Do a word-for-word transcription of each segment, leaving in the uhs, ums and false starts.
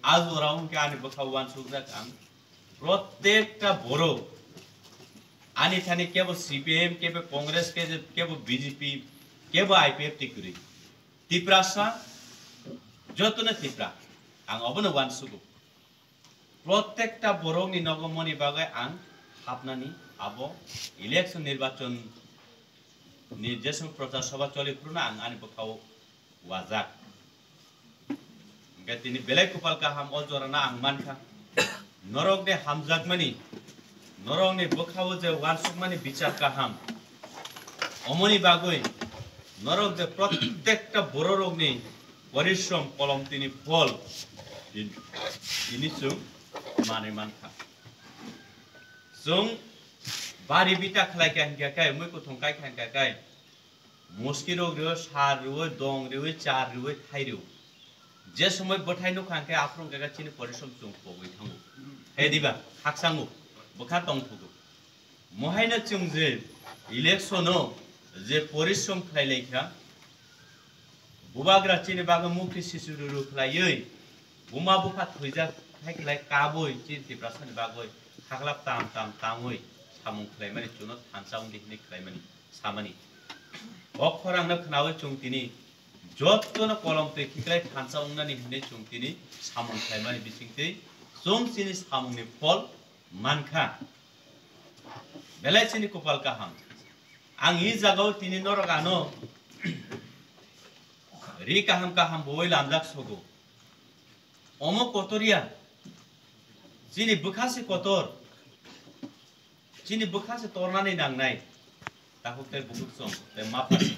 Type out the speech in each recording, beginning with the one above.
A jora wngkhe ani bwkha uansukjak ang. Prottekta borok ani thani kebo C P I M, kebo Congress, kebo, kebo B J P, kebo I P F T kwrwi. Tiprasa, jotono Tipra. Ang obono uansugo. Prottekta borokni nogo moni bagwi ang hapnani abo election nirbachon ni jesong prochar sabha choli phuru no ang ani bwkhao wajak. Hingke tini belai kopal kaham o jorano ang mankha. Norokni hamjakmani, norokni bwkhao je uansukmani bichar kaham. Omoni bagwi norok je prottekta bororokni porishrom kolom tini phol tin-, tini chwng manwi mankha. Chwng bari bita khlai kha hingkha khe, mui kuthung kai kha hingkha khe, muski rok rw, sar rw, dong rw, char rw, thai rw. Je somoi bwthai nukha hingkhe aphuru hingkha khe chini porishrom chwng pogwi thango. He diba, khaksango, bwkha tongthogo. Mohaino chwng je election o je porishrom khlai lai kha, bubagra chini bagwi mukti sisu ruru khlaiwi, buma bupha thwijak hai khlai kabwi chini Tiprasani bagwi khaklap tam tam tangwi samung khlaimani chwngno thansa wngdi hwnwi khlaimani samani. O khorangno khnawi chwng tini jotono kolom twi khiklai thansa wngnani hwnwi chwng tini samung khlaimani bisingtwi chwng chini samungni phol mankha. Belai chini kopal kaham. Ang i jagao tini norok ano ri kaham kaham boi lamjak sogo. Omo kotor ya. Chini bwkha se kotor. Chini bwkha se tornani nangnai. Takhuk tei bukhuk song tei mapha se.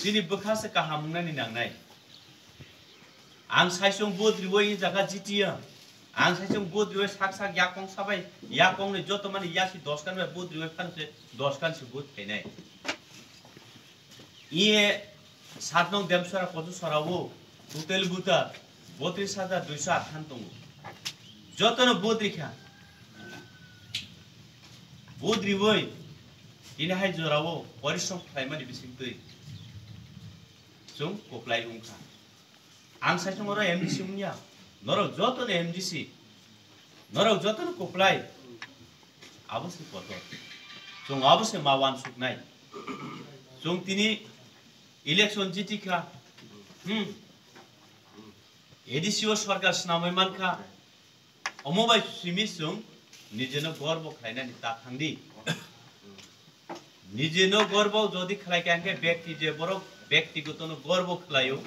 Chini bwkha se kaham wngnani nangnai. Ang saisung vote riwi i jaga jitiya. Ang saisung vote riwi sak sak yakong sabai, yakong ni joto mani yasi dos kan bai vote riwi phano se dos kan se vote khainai. Iye sat nong Demsora Kochusora o total voter botris hajar duiso athano tongo. Jotono vote rikha. Vote riwi tini hai jorao porishrom khlaimani bisingtwi chwng koplai wngkha. Ang saisung oro M D C wngya, norok jotono M D C, norok jotono koplai. Abo se kotor. Chwng abo se ma uansuknai. Chwng tini election jitikha. Hmm. A D C o sorkar swnamwi mankha. Omo bai simi chwng nijeno gorbo khlainani ta thangdi. Nijeno gorbo jodi khlai kha hwnkhe bekti je borok bektigotono gorbo khlaio,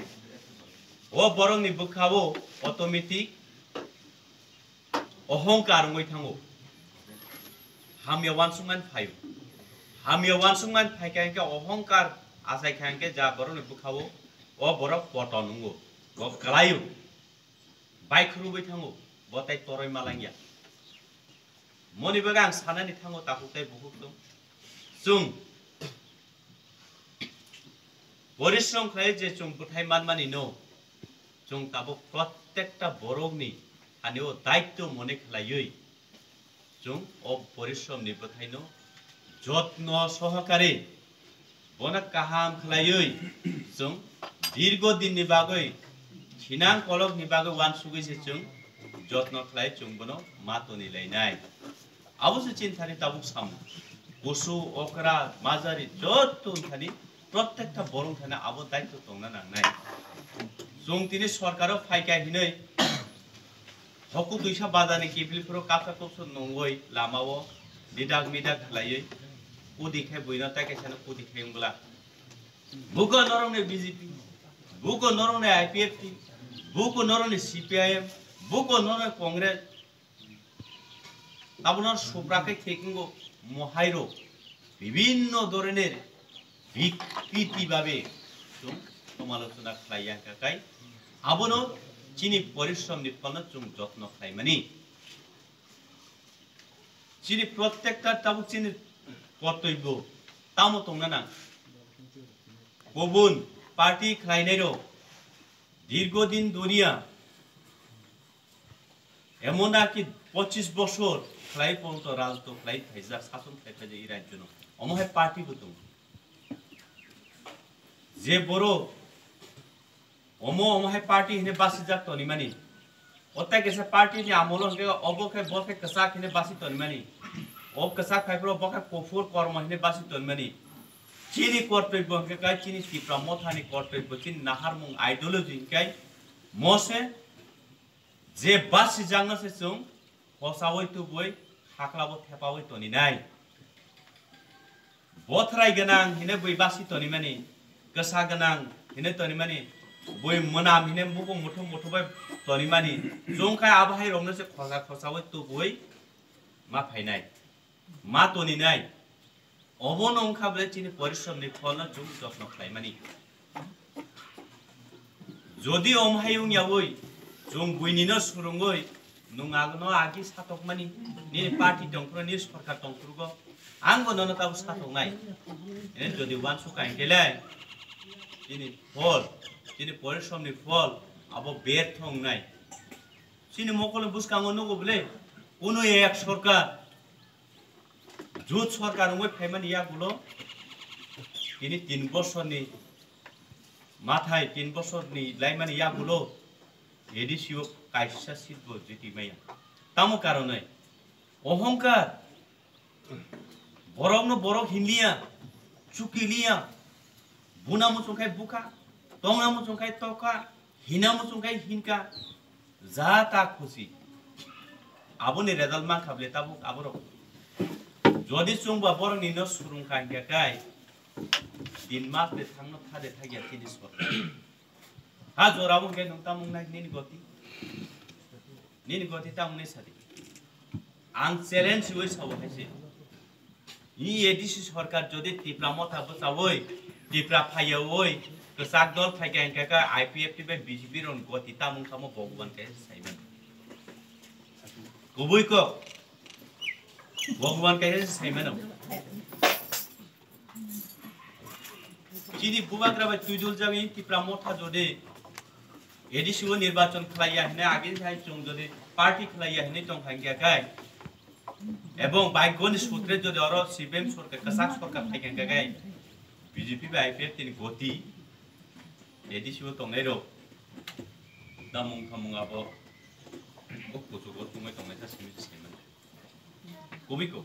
o borokni bwkhao automatic ohongkar wngwi thango. Hamya uansukmani phaio. Hamya uansukmani phai kha hwnkhe ohongkar achai kha hwnkhe ja borokni bwkhao o borok poton wngo, bo kwlaio. Bai khurubwi thango, bo tai toroi malangya. Moni bagwi ang sanani thango takhuk tei bukhuk tong. Chwng porishrom khlai je chwng bwthai manmani no, chwng tabuk prottekta borokni hani o daitto mone khlaiwi chwng o porishrom ni bwthai no jotno sohokare bono kaham khlaiwi chwng dirgo din ni bagwi thinang kolok ni bagwi uansugwi se chwng jotno khlai chwng bono ma toni lainai. Abo se chini thani tabuk samung. Kusu, okra, majari, jotto thani, prottekta borok thani abo daitto tongna nangnai. Chwng tini sorkaro phaikha hinwi, hoku twisa bazarni kiphilphuru kapsa kupsu nungwi lamao didak midak khlaiwi, kudi khe buino tai kaisano kudi khe wngla. Buko norokni B J P, buko norokni I P F T, buko norokni C P I M, buko norokni Congress, abono supra khe khekingo mohairok bibinno doroner bikriti babe chwng somalochona khlai ya hwnkha khai abono chini porishrom ni phalno chwng jotno khlaimani. Chini prottekta tabuk chini kortoibyo tamo tongna nang. Kubun party khlainairok dirgo din doriya emon naki pochis bosor khlai ponto rajdo khlai phaijak, sason khlai phaijak i rajyono. Omo hai party bo tongo. Je borok Omo omo hai party hine basijak tonimani. O tai kaisa party ni amolo hwnkhe obo khe bo khe kwchak hine basi tonimani. O kwchak phai phuru bo khe kuphur kormo hine basi tonimani. Chini kortoi bo hwnkhe kai chini Tipra Motha ni kortoi bo chini naharmung ideology hwnkhe mo se je basijakno se chwng Posaui tubui, khaklabo thepaui toninai. Bothrai gwnang hine bui basi tonimani, kwsa gwnang hine tonimani, bui mwnam hine mukung muthung muthubai tonimani, chwng khai abo hai rokno se khosa khosaui tubui ma phainai, ma toninai. Obono wngkha ble chini porishrom ni pholno chwng jotno khlaimani. Jodi omhai wngyawi chwng buini no surungwi nwng agno agi satokmani, nini party tongphuru, nini sorkar tongphurugo, ang bo nono tabo satoknai. Ene jodi uansuk ang kele chini phol, chini porishrom ni phol abo bertho wngnai. Chini mokol ni bwskango nugo ble, kunu ek sorkar Jut sorkar wngwi phaimani yagulo tini tin bosorni mathai, tin bosorni laimani yagulo A D C o kaisa seat bo jiti maya. Tamo karonai ohongkar, borokno borok hinliya, chukiliya, buna muchung khai bukha, tongna muchung khai tokha, hina muchung khai hinka, ja ta khusi. Aboni result mankha ble tabuk aborok. Jodi chwngba borokni no surungkha hinkha kai, tin mas de thangno thade thagya chini sorkar. Ha jora wngkhe nwng tamo wngnai nini goti? Nini goti tamo wngnai sadi. Ang challenge wi sao hai se. I A D C sorkar jodi Tipra Motha bwchawi, Tipra phaiyawi, kwchak dol phaikha hinkhe khe I P F T bai B J P rokni goti tamung kamo Bhagwan kaisa saimano. Kubui kok. Bhagwan kaisa saimano. Chini bubagra bai twijul jagwi Tipra Motha jodi A D C o nirbachon khlaiya hwnwi agini hai chwng jodi party khlaiya hwnwi tongkha hinkhe kai, ebong baikwni sutre jodi oro C P M sorkar, kwchak sorkar phaikha hinkhe kai, B J P bai I P F T ni goti A D C o tongnairok da mung thamung abo o kuchugo tongwi tongnaikha simi se saimano. Kubui kok.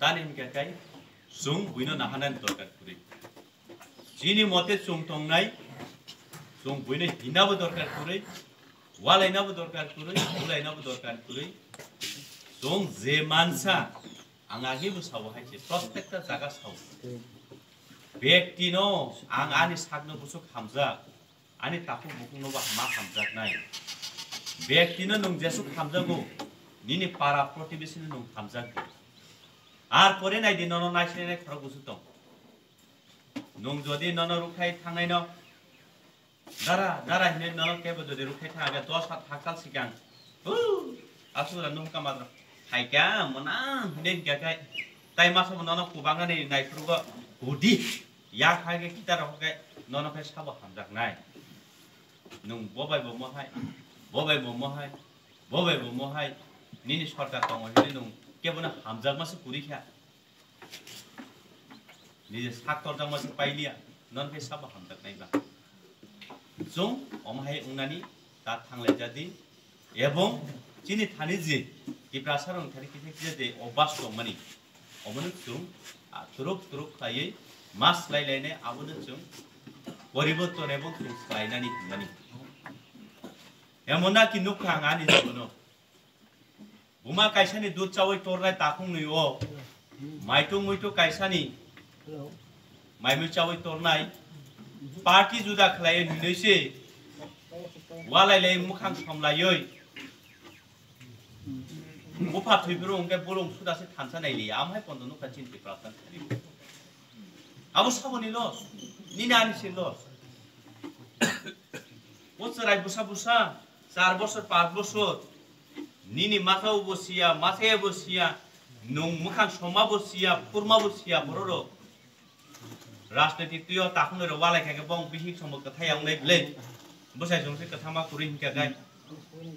Tani hinkhe kai chwng buino nahanani dorkar kwrwi. Chini mote chwng tongnai, chwng buino hinabo dorkar kwrwi, walainabo dorkar kwrwi, bulainabo dorkar kwrwi. Chwng je mansa, ang agi bo sao hai se, protekta jaga sao. Bektino ang ani sakno bwswk hamjak, ani takhuk bukhukno bo ma hamjaknai. Bektino nwng jesuk hamjago, nini para protibesino nwng hamjakdi. Ar pore naidi nono naisinai khorok bwswk tong. Nwng jodi nono rukhai thangnaino, dara, dara hinwi nono kebo jodi rukhai thang age dos hat hakal sikang, hu, asura nwng kamadra phaikha mwnang hinwi hinkha khe, tai masa bo nono kubangnani naiphurugo hudi, yak hai khe kitarok khe nono khe sabo hamjaknai. Nwng bo bai bo mohai, bo bai bo mohai, bo bai bo mohai, nini sorkar tongo hinwi nwng kebono hamjakma se kwrwi kha. Nije sak torjakma se pailiya, non khe sabo hamjaknai ba. Chwng omo hai wngnani ta thanglai jadi, ebong chini thani je Tiprasa rok thani kisa kisa je obas tongmani, omono chwng, ah, turuk turuk khlaiwi mas lai lainai, abono chwng poriborton ebong chwng khlainani hwnmani. Emon na ki nukha ang ani jibono. Buma kaisani dud chawi tornai takhungnwi o. Maitu muitu kaisani. Maimui chawi tornai. Party juda khlaiwi hinwi se. Walai lai mukhang somlaiwi. Bupha thwibru hwnkhe bulung suda se thansa naili. Amhai pondo nukha chinti praptan khani. Abo saboni loss. Nini ani se loss. O chwrai bwsa bwsa, char bosor, panch bosor, nini masa bo siya, masa bo siya, nwng mwkhang soma bo siya, phurma bo siya, borok rok. Rajniti twi o takhunoi rok walai kha khe bong bihik somo kwthai ya wngnai bwle. Bwsai song se kwthama kwrwi hinkha khe.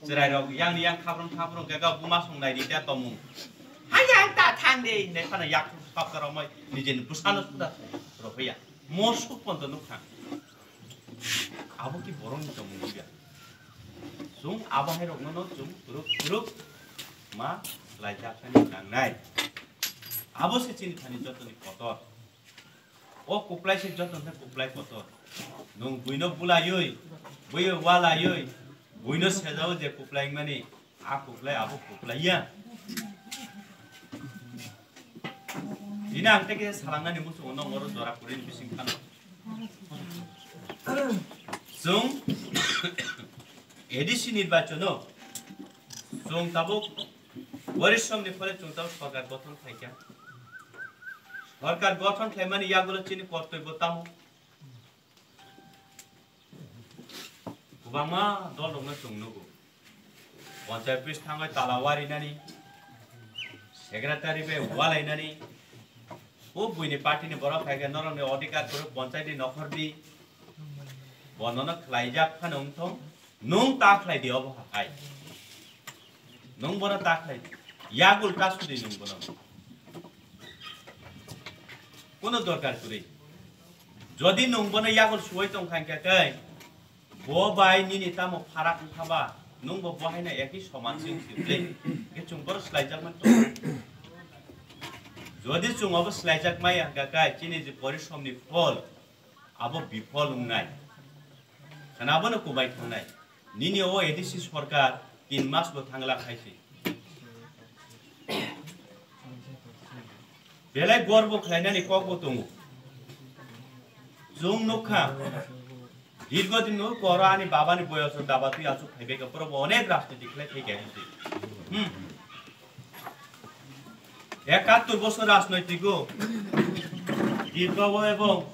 Chwrai rok yang ni yang khabrong khabrong khe ga buma song nai di da tomung. Hai yang ta thang de, hinai phano yak sap ka romoi, nijeni bwsano suda rw phi ya. Mosuk pondo nukha. Abo ki borokni tongmung ya? Chwng abo hai rokno no chwng kwrwk kwrwk ma khlai jak thani nangnai. Abo se chini thani jotoni kotor. O kuplai se joto khe kuplai kotor. Nwng buino bulaiwi, buiyo walaiwi, buino sejao je kuplai mani, a kuplai abo kuplai ya. Dina ang teke salangnani muchungo nong oro jora kurini bising khano. Chwng A D C nirbachono chwng tabuk Borishomni phole chwng tabuk sorkar gothon khlaikha. Sorkar gothon khlaimani yagulo chini kortoibo tamo? Kwbangma dolrokno chwng nugo. Panchayat office thangwi tala warinani, secretary bai walainani, o buini party ni borok phaikhe norokni odhikar kwrwk panchayat ni nokhordi, bonono khlaijak phano wngthong, nwng ta khlaidi obo hai. Nwng bono ta khlaidi, yagul ta sudi nwng bono. Kono dorkar kwrwi. Jodi nwng bono yagul suwai tongkha hwnkhe tei, bo bai nini tamo pharak wngkha ba, nwng bo bo haino ekhi soman se wngsi ble. Khe chwng bono swlaijakmani tong. Jodi chwng obo swlaijak maya hwnkha khe chini je porishomni phol, abo bifol wngnai. Khwna bono kubai thangnai. Nini o A D C sorkar tin mas bo thangla khaisi. Belai gorbo khlainani kokbo tongo. Chwng nukha, dirgo din no koro ani babani boyoso daba twi achuk phaibai kha, borok bo onek rajniti khlai thai kha. Hmm. Ekattor bosor rajnoitiko dirgo o ebong